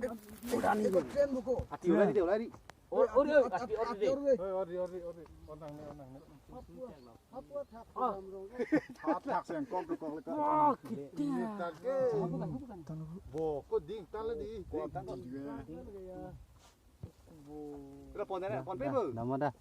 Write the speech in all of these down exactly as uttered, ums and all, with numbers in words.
Ati ulai di, ulai di. Or, or, or, ati, or di. Oi, or di, or di, or di. Or nang ne, or nang ne. Thap thak seng kok tu kok le kok. Wah, kita. Bo, ko ding tal di. Ko tal di. Bo. Kira pon ne, pon pe bo. Nama dah.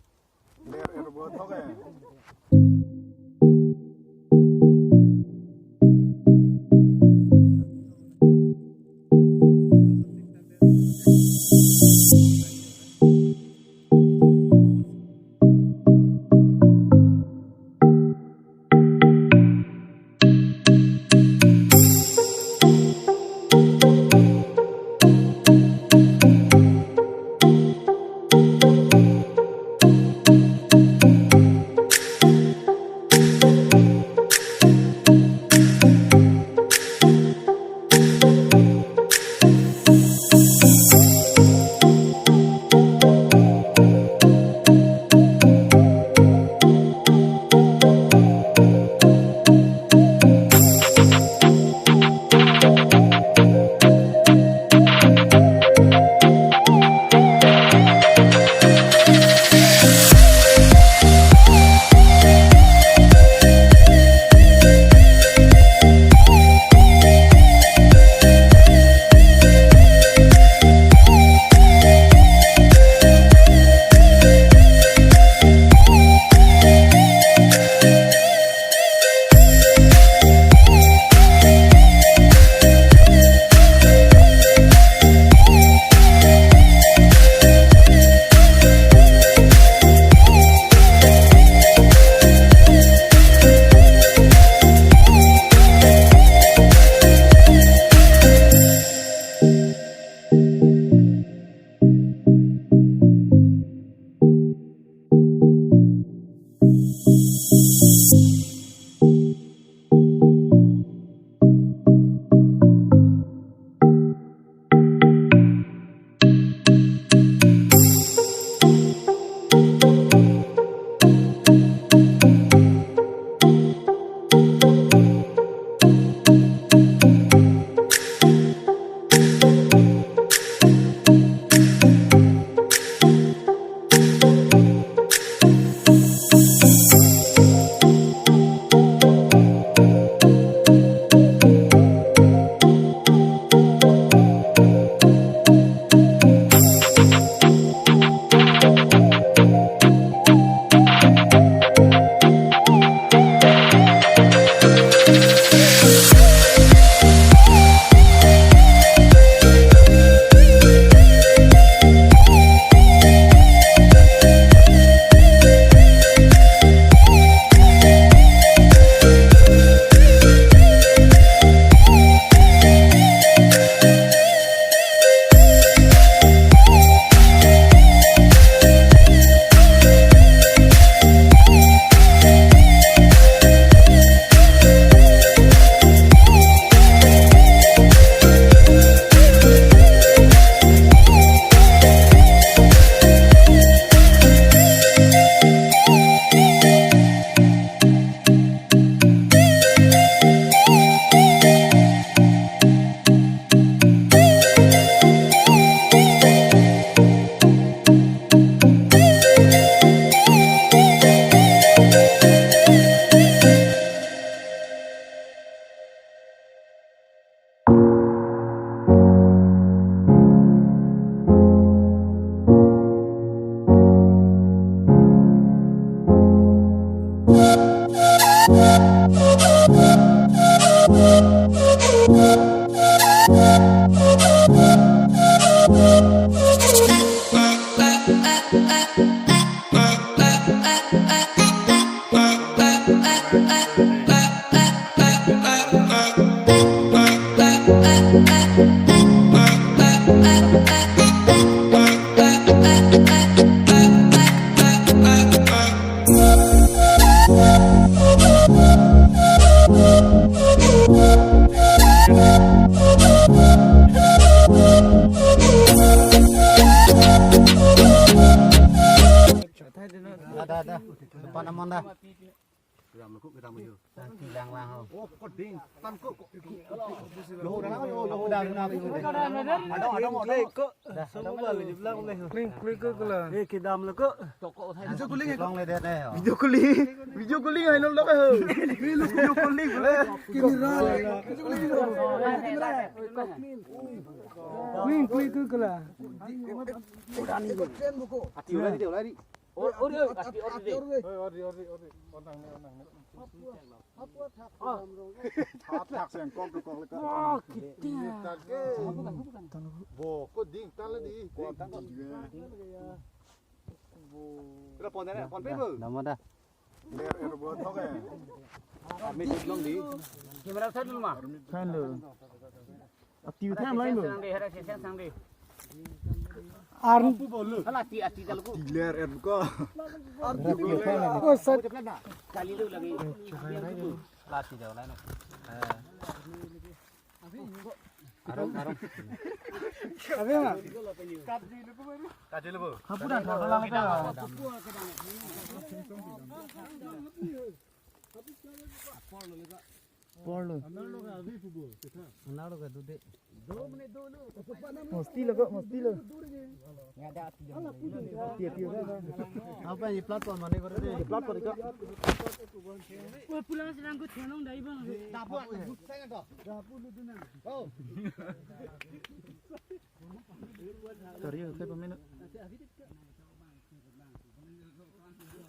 Ada, ada. Depan aman dah. Kedam lo ko, kedam lo. Tangki lang lang ho. Oh, ko ding, tan ko, ko. Lo, lo, lo, lo, lo. Ada, ada, ada. Kling, kling, kling, kling. Eh, kedam lo ko. Video calling, eh. Long le det ne ho. Video calling. Video calling, hai lo lo ho. Video calling, bole. Camera. Video calling. Kling, kling, kling, kling. Ati ulai di, ulai di. Or, or, or, ati, or, di. Oi, ori, ori, ori. Onang ne, onang ne. Thap thak sengkok tu kok leka. Oh, kita. Bo, ko ding tan le di. Ding tan. Bo. Pon ne, pon pe bo. Dam da. Ler er bo thok eh. Kami di long di. Camera side lo ma. Kan lo. Ati uthan lain lo. Sang de, hara sesen sang de. Arn. Hala ati, ati kalau ko. Ati ler er ko. Oh, sat. Kali lo lagi. Lati jauh lain. Arong, arong. Abe ma. Kaji lo bo. Hapu dan thapa lang ka. Porlo. Analo ka dude. Mosti lo ko, mosti lo. Tiya, tiya, tiya. Apa ini platform mana ko? Platform ko. Wah, pulang serang ko thenong dai bang. Dapat. Oh. Sorry, okay, pamina.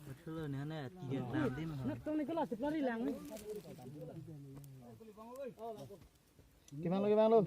Betul ni, hana tiga enam din. Nak tong ni kelas pelari lang ni. Kemang lo, kemang lo.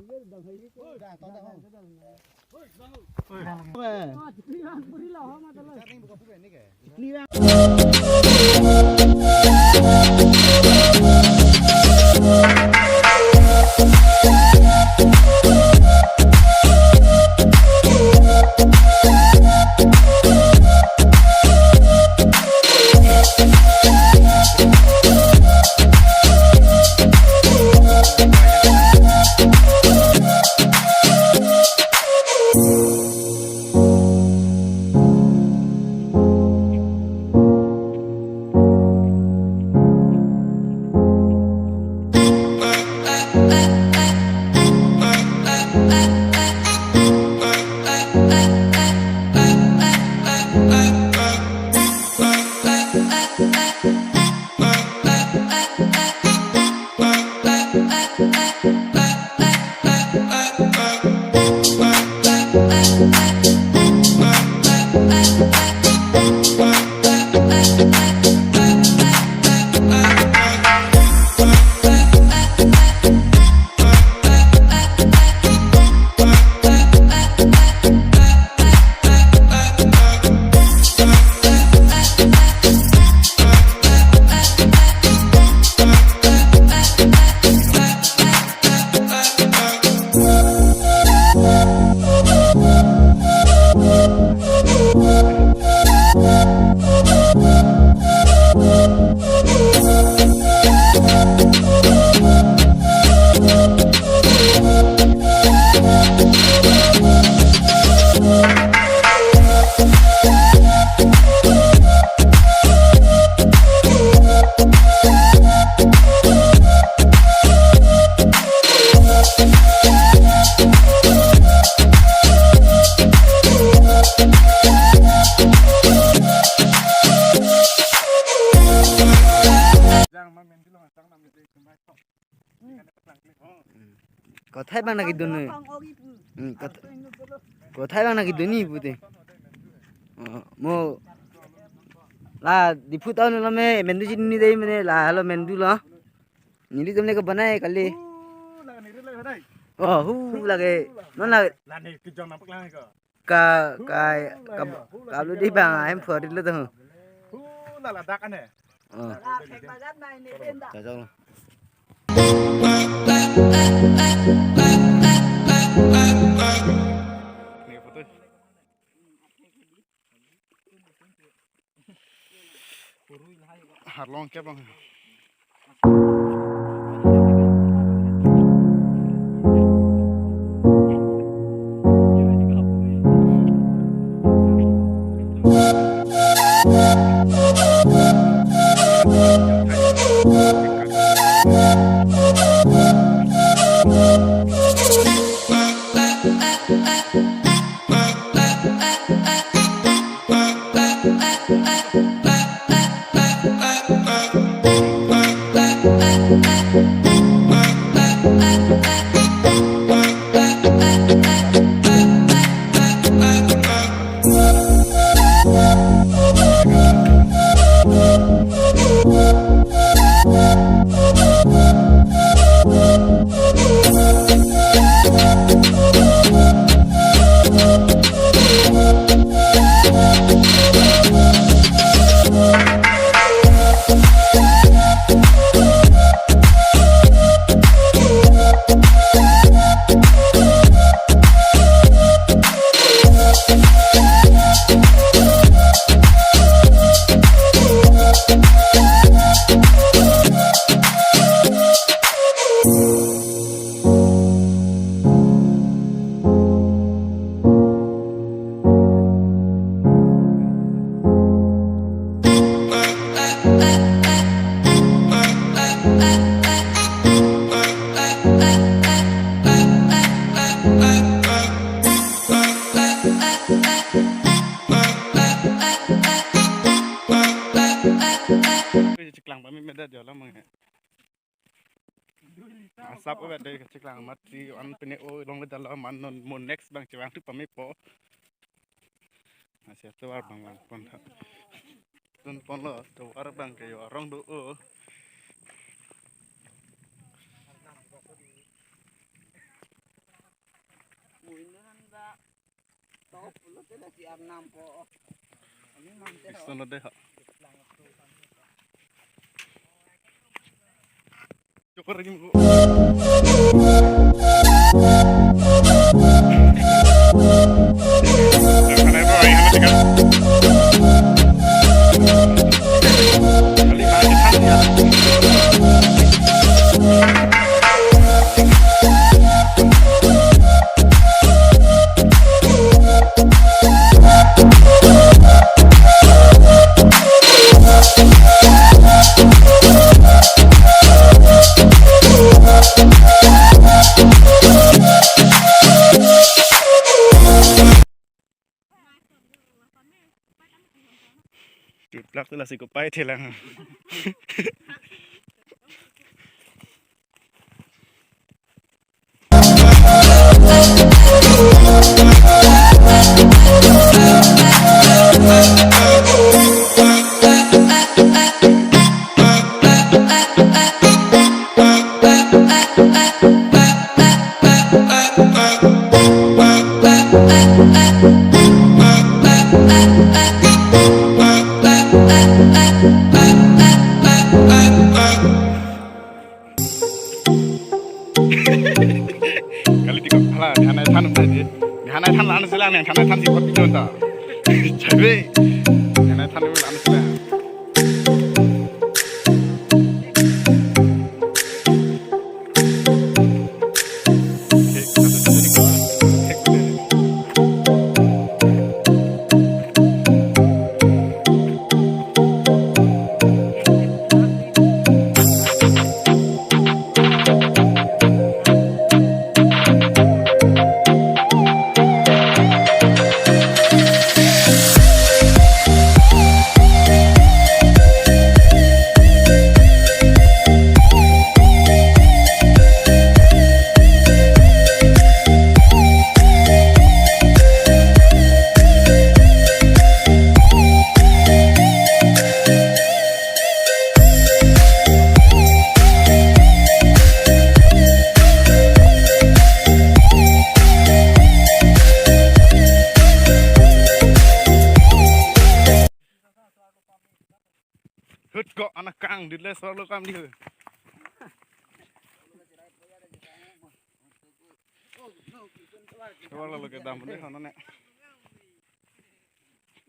Kothai bang naki dun ni. Hmm, koth-, kothai bang naki dun ni pute. Oh, mo la Diphu town lo me mendu chini dei mane la halo mendu lo. Neli tum le ke banai kali. Oh, hu lage. Non la. La ni kijong nampak lang ko. Ka, ka, ka, ka lu di bang, em pho di lu tu. Hu la ladak ane. Oh. Cocok lo. Arlong kep bang. Chiklang pame medet jo lam mang he. Asap o bade chiklang mat si an pene o long le dalo man non mo next bang chevang thu pame po. Asi tovar bang lang pon tha. Tun pon lo tovar bang ke yo arong do o. Piston lo deh, ha. Cukur lagi, Bu. Chuplak tu lasi kopai thelang. Kali tiko hala, nehanai than umta ji. Nehanai than lan selang, nehanai than si pot pinon ta. Chabe. Nehanai than lan selang. Hut ko anak kang dit le sor lo kam di. Sor lo ke dam le hono ne.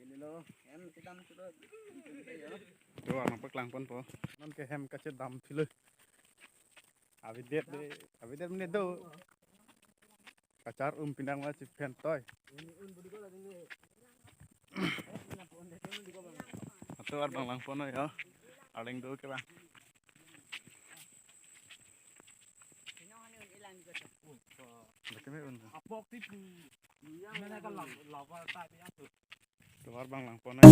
Ini lo, em kita masuk lo. Tuh, anak paklang pon po. Non ke hem kachedam philo. Abidet de, abidet mene do. Kachar um pindang ma chiphen toy. Atovar bang lang pon ya. Aling do ke bang. Betul me un. Tovar bang langpon nai.